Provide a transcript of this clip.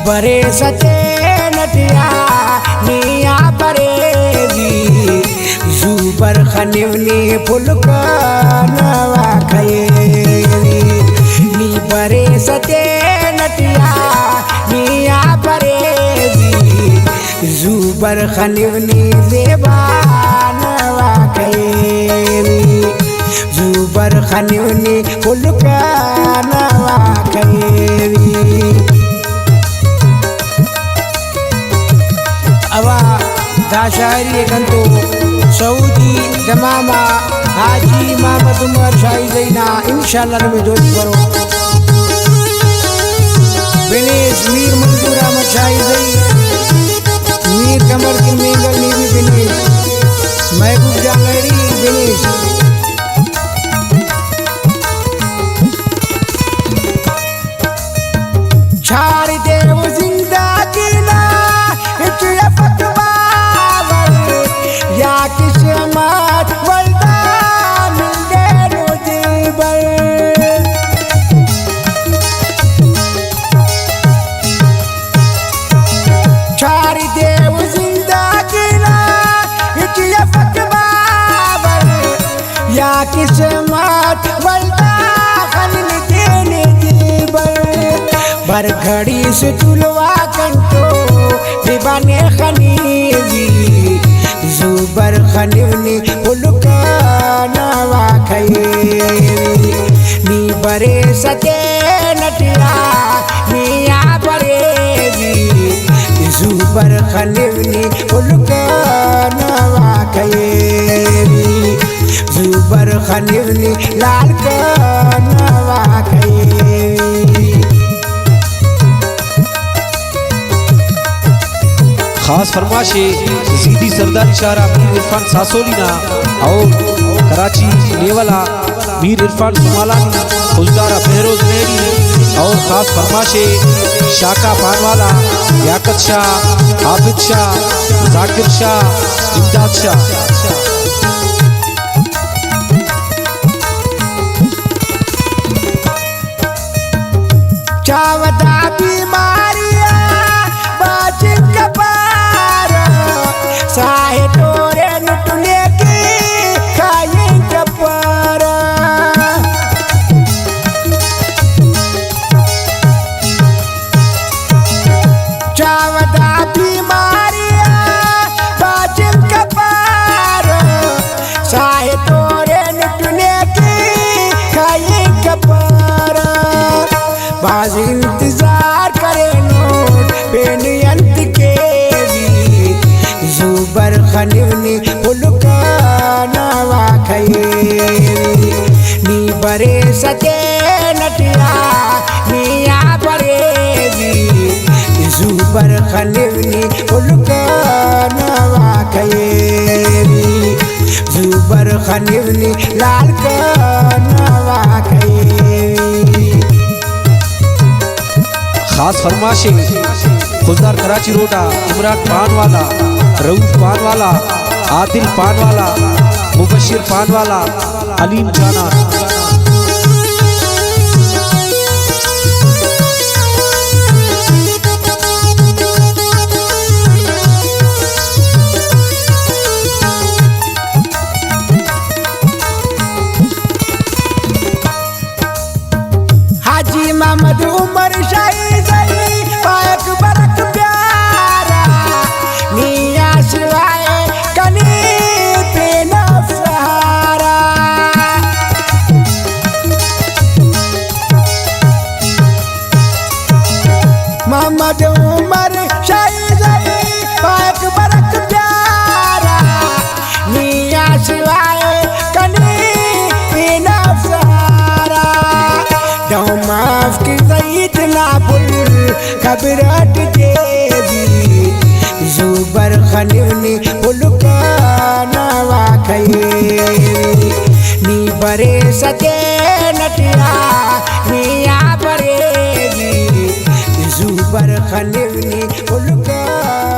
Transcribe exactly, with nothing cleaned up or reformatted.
بریسہ تینٹ آ نی آ پریزی، زو برخنیونی پھلک آن وا کھیری۔ نی بریسہ تینٹ آ نی آ پریزی، زو برخنیونی زیبا آن وا کھیری۔ زو برخنیونی پھلک آن وا کھیری۔ اوا دا شاعری ءِ کنتو سعودی دماما حاجی محمد عمر شاہی زئی نا انشاءاللہ نمے دوست کرو۔ بنیس میر منظور احمد شاہی زئی، میر قمر دین مینگل نی بھی بنیس، محبوب جان لہڑی بنیس۔ چھاڑ دے او زندگی نا ہچ افک باور، یا قسمت ولدا ملدے نو دلبر۔ چھاڑ دے او زندگی نا ہچ افک باور، یا قسمت ولدا خننگ تینے دلبر۔ بر گھڑی سے تلوا کنتو دیوانے خنیوی، زو برخنیونی پھلک آن وا کھیری۔ نی بریسہ تینٹ آ نی آ پریزی، زو برخنیونی پھلک آن وا کھیری۔ زو برخنیونی لال کن وا کھیری۔ خاص فرمائش ءِ زیدی سرداری شار آ میر عرفان ساسولی نا اور کراچی لیول آ میر عرفان سمالانی، خضدار آ بہروز مہری اور خاص فرمائش ءِ شاکا پانوالا، لیاقت شاہ، عابد شاہ، ذاکر شاہ، امداد شاہ۔ چاوہ دا بیماری آ باچنگ کپارہ، ساہ تورے نٹنے کی کھائنگ کپارہ۔ چاوہ دا بیماری آ باچنگ کپارہ، ساہ تورے نٹنے کی کھائی کپارہ۔ بھاز انتظار کرینو پین انت کیوی، زو برخنیونی پھلک آن وا کھیوی۔ نی بریسہ تینٹ آ نی آ بریوی، زو برخنیونی پھلک آن وا کھیوی، زو برخنیونی لال کن وا کھیوی۔ خاص فرمائش ءِ خضدار کراچی روڈ آ عمران پانوالا، رؤف پانوالا، عادل پانوالا، مبشر پانوالا، حلیم جانان۔ حاجی محمد عمر شاہی زئی پائک برک پیارا، نی آ سوائے کنے پین اف سہارا۔ محمد عمر شاہی زئی پائک برک پیارا، نی آ سوائے کنے پین اف سہارا۔ دو ماف کی زئی تینا پھل قبر اٹ دیوی، زو برخنیونی پھلک آن وا کھیوی۔ نی بریسہ تینٹ آ نی آ بریوی، زو برخنیونی پھلک آن